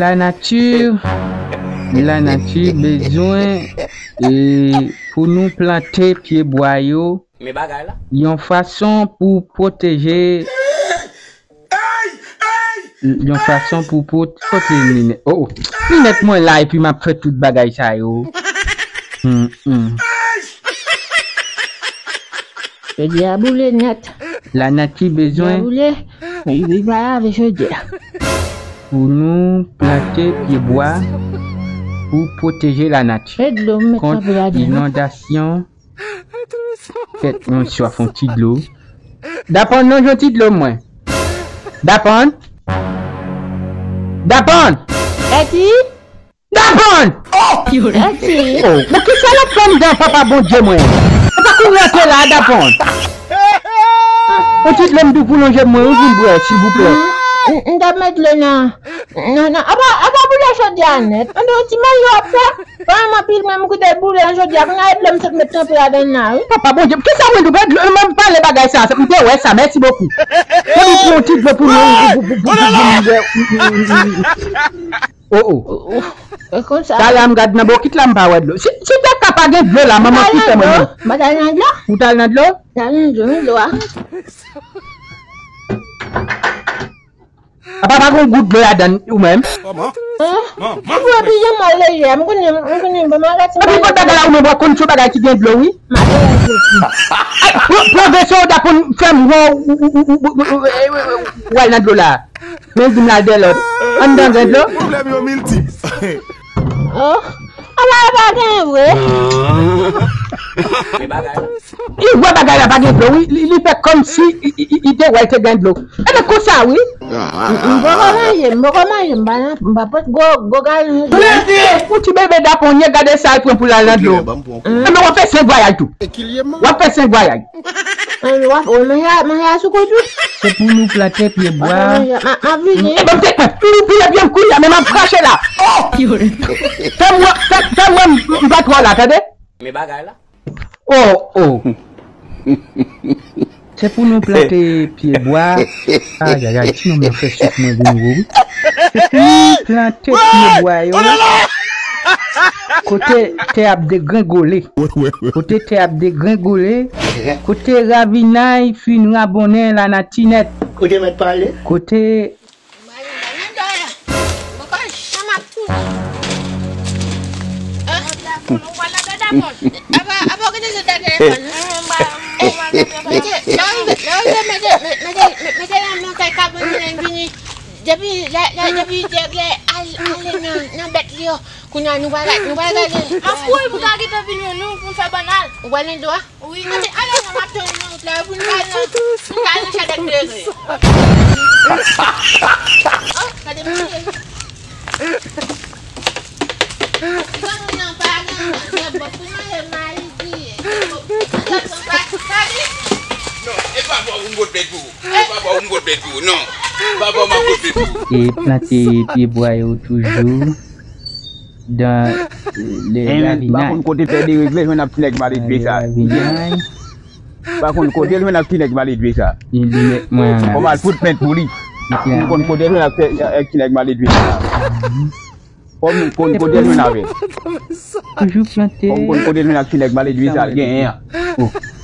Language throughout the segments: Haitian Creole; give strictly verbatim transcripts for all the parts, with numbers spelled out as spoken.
Lanati, lanati bezwen e pou nou plante pye bwa yo yon fason pou pwoteje yon fason pou pwoteje linèt. Oh, oh. Linèt mwen la epi m ap fè tout bagay sa yo. Hmm, hmm. Jodi a boule nèt. Lanati bezwen. Boule. Li pa lave jodi a. Pou nou plante pye bwa pou pwoteje lanati kont inondasyon. Kèt mwen swaf yon ti dlo. Dapan non yon ti dlo mwen. Dapan. Dapan. Eti. Dapan! Oh! Eti. Oh, men ki sa l ap fè anndan papa Bondye mwen? Ou pa konn rantre la, Dapan. Yon ti dlo m di w pou lonje mwen, wi, vin bwè, silvouplè. M, m t ap met dlo nan, nan, nan, apa, apa boule jodi a nèt. Ann, yon ti manje w ap fè. Fanm anpil mwen, m kite boule an jodi a. Kounye a e dlo m sot met tranpe ladan l la, wi. Papa Bondye, ki sa mwen di w? Dlo, mwen pale bagay sa, m te wè sa, mèsi bokou. Mwen di pou yon ti dlo pou nou, pou, pou, pou, pou, pou, pou, Oh, oh. E konsa. Talè a m gad nan bokit la, m pa wè dlo. Si, si te ka pa gen dlo la, manman kite mwen menm. M pa t al nan dlo. Ou t al nan dlo? M t al nan dlo, men dlo a. Apa pa gen gout dlo ladan ou menm? Kòman? Hein? Manman. Dlo a pi jan mal lejè, m konnen, m konnen, m pa mal gati. Epi pou bagay la ou menm, w konn sou bagay ki gen dlo, wi. M ale nan dlo. Pran, pran veso w ta konn fè m wè w, w al nan dlo la. Men di m la dèlòt. Anndan gen dlo? Pwoblèm yo miltip. Oh, ala pa gen vre. Li wè bagay la pa gen dlo, wi. Li, li fè kòmsi li, li, li, li te wè l te gen dlo. E men konsa, wi. M poko manje, m poko manje, m pa nan, m pa pot gwo, gwo galon. Yon ti bebe Dapan, gade sa l pran pou l al nan dlo. E men w ap fè senk vwayaj tou. W ap fè senk vwayaj. Manje a, manje a sou kont ou. Se pou nou plante pye bwa. M ap vini. E ban m te, m ap pile pye m kounye a, men m ap krache la. Oh! Fè m wè, fè, fè m wè m, m pa twò la, tande? Men bagay la. Oh, oh. Se pou nou plante pye bwa. Ayayay, ti nonm nan fè souf mwen vin wo, wi. Se pou nou plante pye bwa yo. Kote tè ap degrengole. Kote tè ap degrengole. Kote ravinay fin rabonnen lanati nèt. Kote mèt pale. Kote Depi lè, lè, depi lè, ale nan, nan bèt li yo. Kounye a nou pral, nou pral gade. M ap kouri pou ta gentan vini, nou, pou n fè bannal. Ou pral nan dlo a? Wi, gade, ale non, m ap tann nou nan wout la, pou n pral nan, pou n pral nan chadèk dere. Oh, gade misye. Granmoun nan pa gen, gen bòt pou manje, mari di. Granmoun pa, pa di. Non, e pa bò ou m pot plent pou ou. E pa bò ou m pot plent pou ou, non. E pa bò m ap pot plent pou ou. E plante pye bwa yo toujou. Dan le lavinay. Pa konn kote tè deregle jwenn ak ti nèg maledve sa. Pa konn kote l jwenn ak ti nèg maledve sa. Fò m al fout plent pou li. Fò m konn kote l jwenn ak ti nèg maledve sa. Fò m konn kote l jwenn avè l. Toujou plante. Fò m konn kote l jwenn ak ti nèg maledve sa l genyen an.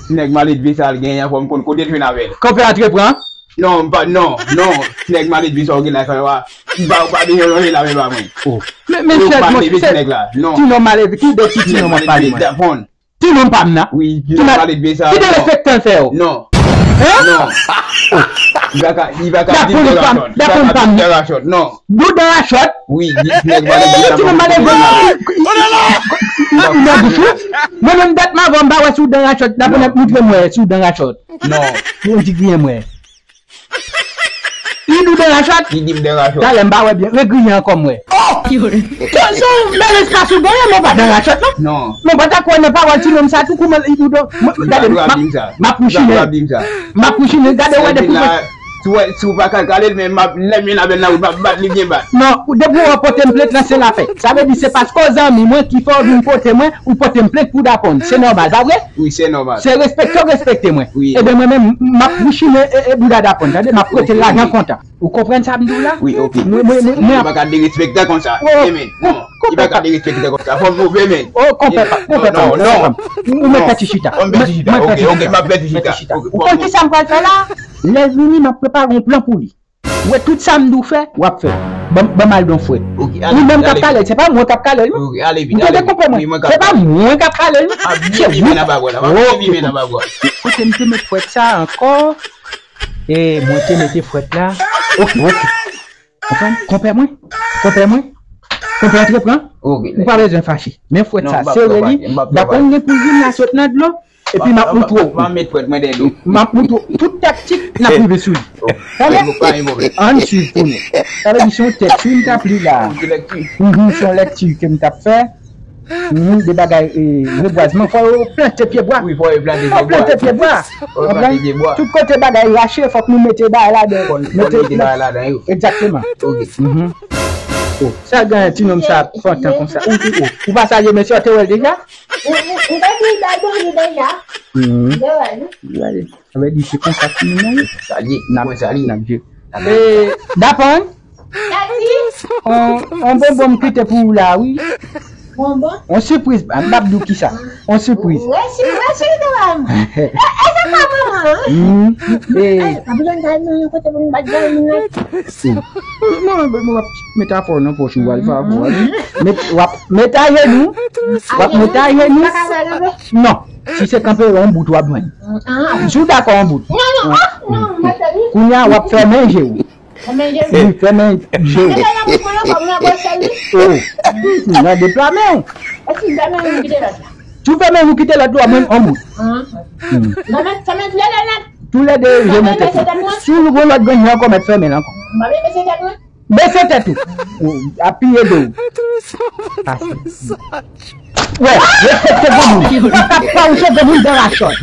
Ti nèg maledve sa l genyen an, fò m konn kote l jwenn avè l. Kanpe antre pran. Non, m pa, non, non. Ti nèg maledve sa w gen la kay ou a. M pa, ou pa bezwen lonje la men ba mwen. Oh. Men, men chèz mwen, ti nèg la. Non. Ti nonm maledve, ki de ki ti nonm w ap pale mwen? Ti nonm pa m nan. Wi, ti nonm maledve sa. Ki derespektan fè w? Non. Hein? Non. Li pa ka, li pa ka di m de rachòt. Li pa ka di m de rachòt, non. Dou dan rachòt? Wi, ti nèg maledve sa. Ti nonm maledve. Li nan bouch ou? Mwen menm dat m avè w m pa wè si w dan rachòt. Daprè nèg moutre m wè si w dan rachòt. Non. Yon ti griyen mwen. Li di w dan rachòt? Li di m dan rachòt. Talè m pa wè byen. Regriyen ankò m wè. Oh! Se, se yon bèl espas ou genyen, men w pa dan rachòt, non? Non. Men w pa ta kwè nan pawòl ti nonm sa tou kouman li di w dan. Gade, m ap, m ap mouchinen. M ap mouchinen, gade w wè depi mwen. Si w wè, si w pa ka kale l, men m ap, lè m vin avè l nan wout, m ap bat li byen bat. Non, ou depi w pote m plent lan, se lapè. Sa vle di se paske w zanmi mwen ki fè w vin pote mwen, ou pote m plent pou Dapon. Se nòmal, pa vre? Wi, se nòmal. Se respekte w respekte mwen. Wi. Ebyen, mwen menm, m ap bouchinen e, e bouda Dapon, tande? M ap prete l lajan kontan. Ou konprann sa m di w la? Wi, ok. Mwen, mwen, mwen, mwen ap... Ou pa ka derespekte konsa. Oh, men, non. Li pa ka derespekte konsa. Fò m move, men. Oh, konpè pa, konpè pa, non, konpè pa. Ou mèt fè ti chita. Ou mèt fè ti chita. Ok, ok, m ap fè ti chita. Ou konn ki sa m pral fè la? Lè l vini, m ap prepare yon plan pou li. Ou wè tout sa m di w fè, w ap fè. Ban m, ban m al don fwèt. Ou menm k ap kale l, se pa mwen k ap kale l, non. Ou tande, konpè mwen? Se pa mwen k ap kale l, non. Se ou. Kote m te met fwèt sa ankò? E mwen te mete fwèt la. Ok, ok. Konprann? Konpè mwen. Konpè mwen. Konpè antre pran. Ou pa bezwen fache. Men fwèt sa, sere li. Dapon gen pou vin la sot nan dlo. Epi m ap moutre w. M ap met fwèt mwen dèyè do. M ap moutre w tout taktik n ap rive sou li. Tande? Ann swiv pou nou. Sa vle di se yon tèt wi m t ap li la. Mhm, se yon lèkti ke m t ap fè. Mhm, de bagay, e, rebwazman. Fò yo plante pye bwa. Wi, fò yo plante pye bwa. Fò yo plante pye bwa. Tout kote bagay rache, fòk nou mete bagay ladan. Fò nou mete bagay ladan yo. Egzakteman. Ok. Mhm. Oh, sa gen ti nonm sa ap fantan konsa. Ou, ou, ou, ou pa salye mesye a, te wè l deja? M te di l bèl bonjou deja. Mhm. Li wè l. Li wè l. Sa vle di se konsa timoun nan ye. Salye, n ap jere. N ap jere. E, Dapon? On, on bonbon m kite pou ou la, wi. Bonbon? On sipriz, m p ap di w kisa. On sipriz. Wè si, wè si, li te wè m. E, e, se pa manman, wi. Hmm. E. Ay, pa bezwen ta nan yon kote pou m bat zanmi m nan. Mwen, mwen, mwen, w ap met afè w nan pòch ou, w al fè afè w, w ap met, w ap met ajenou, w ap met ajenou. Non, si se kanpe, yon bout w ap jwenn. Si w dakò, yon bout. Non, non, ah, non, mwen te di. Kounye a, w ap fèmen je w. Fèmen je w. Wi, fèmen je w. Mwen te la pou mwen, fò mwen abòse li. Oh, nan de pla men w. E si fèmen yon kite lòt la? Si w fèmen yon kite lòt la, w ap jwenn yon bout. Ah. Hmm. Fèmen, fèmen toulède nèt. Toulède je mete. Si w yon lòt grenn ankò, mèt fèmen l ankò. Mwen mèt fèmen tèt mwen. Bese tèt ou. Ou apiye do w. Pase. Wè, respekte granmoun. Ou pa ka pran yon granmoun dan rachòt.